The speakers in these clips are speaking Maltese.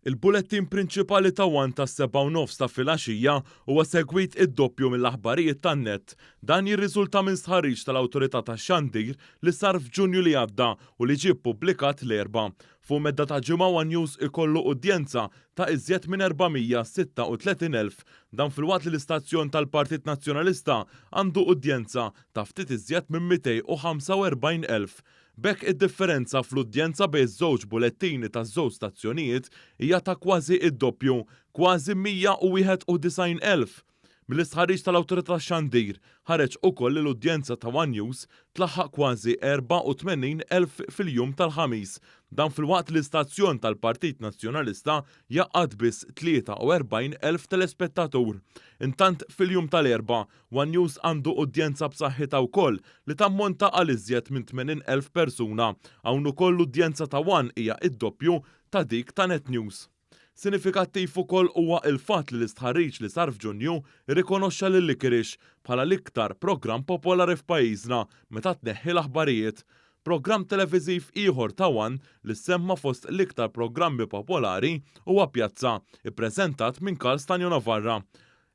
Il-bulettin prinċipali ta' One tas-7:30 ta' filgħaxija huwa segwit id-doppju mill-aħbarijiet tan-NET. Dan jirriżulta minn stħarriġ tal-Awtorità tax-Xandir li sar f'Ġunju li għadda u li ġie ppubblikat l-Erbgħa. Fuq medda ta' ġimgħa One News ikollu udjenza ta' iżjed minn 436,000. Dan filwaqt li l-istazzjon tal-Partit Nazzjonalista għandu udjenza ta' ftit iżjed minn 245,000. B'hekk id-differenza fl-udjenza bejn iż-żewġ bulettini taż-żewġ stazzjonijiet hija ta' kważi d-doppju, kważi 191,000. Mill-istħarriġ tal-Awtorità tax-Xandir ħareġ ukoll li l-udjenza ta' one News tlaħħaq kważi 84,000 fil-jum tal-Ħamis. Dan filwaqt li l-istazzjon tal-Partit Nazzjonalista jgħaqqad biss 43,000 telespettatur. Intant fil-jum tal-Erbgħa, One News għandu udjenza b'saħħitha wkoll li tammonta għal iżjed minn 80,000 persuna. Hawn ukoll l-udjenza ta' One hija d-doppju ta' dik ta' Net News. Sinifikattiv ukoll huwa l-fatt li l-istħarriġ li sar f'Ġunju rrikonoxxa lil Licorice bħala l-iktar programm popolari f'pajjiżna meta tneħħi l-aħbarijiet. Programm televiżiv ieħor ta' One li ssemma fost l-iktar programmi popolari huwa Pjazza, ippreżentat minn Karl Stagno Navarra.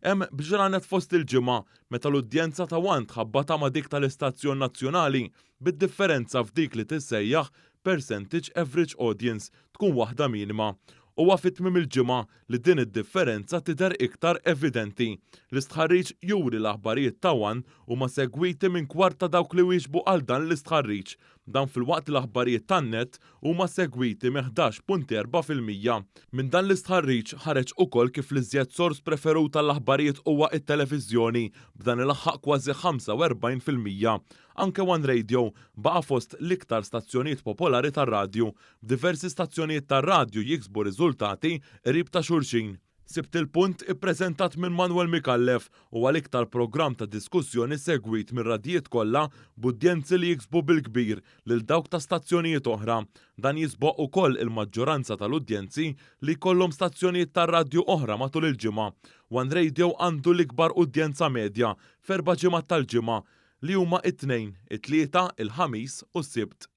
Hemm b'ġranet fost il-ġimgħa meta l-udjenza ta' one tħabbatha ma' dik tal-istazzjon nazzjonali, bid-differenza f'dik li tissejjaħ percentage average audience tkun waħda minima. Huwa fi tmiem il-ġimgħa li din id-differenza tidher iktar evidenti. L-istħarriġ juri l-aħbarijiet ta' one huma segwiti minn kwart ta' dawk li wieġbu għal dan l-istħarriġ. Dan filwaqt li l-aħbarijiet tan-NET huma segwiti minn 11.4%. Minn dan l-istħarriġ ħareġ ukoll kif l-iżjed sors preferut għall-aħbarijiet huwa t-televiżjoni, b'dan ilaħħaq kważi 45%. Anke One Radio baqa' fost l-iktar stazzjonijiet popolari tar-radju, b'diversi stazzjonijiet tar-radju jiksbu riżultati qrib ta' xulxin. Sibt il-Punt ippreżentat minn Manuel Micallef huwa l-iktar programm ta' diskussjoni segwit mir-radjijiet kollha b'udjenzi li jiksbu bil-kbir lil dawk ta' stazzjonijiet oħra. Dan jisboq ukoll il-maġġoranza tal-udjenzi li jkollhom stazzjonijiet tar-radju oħra matul il-ġimgħa. One Radio għandu l-ikbar udjenza medja f'erba' ġimgħat tal-ġimgħa li huma t-Tnejn, it-Tlieta, il-Ħamis u s-Sibt.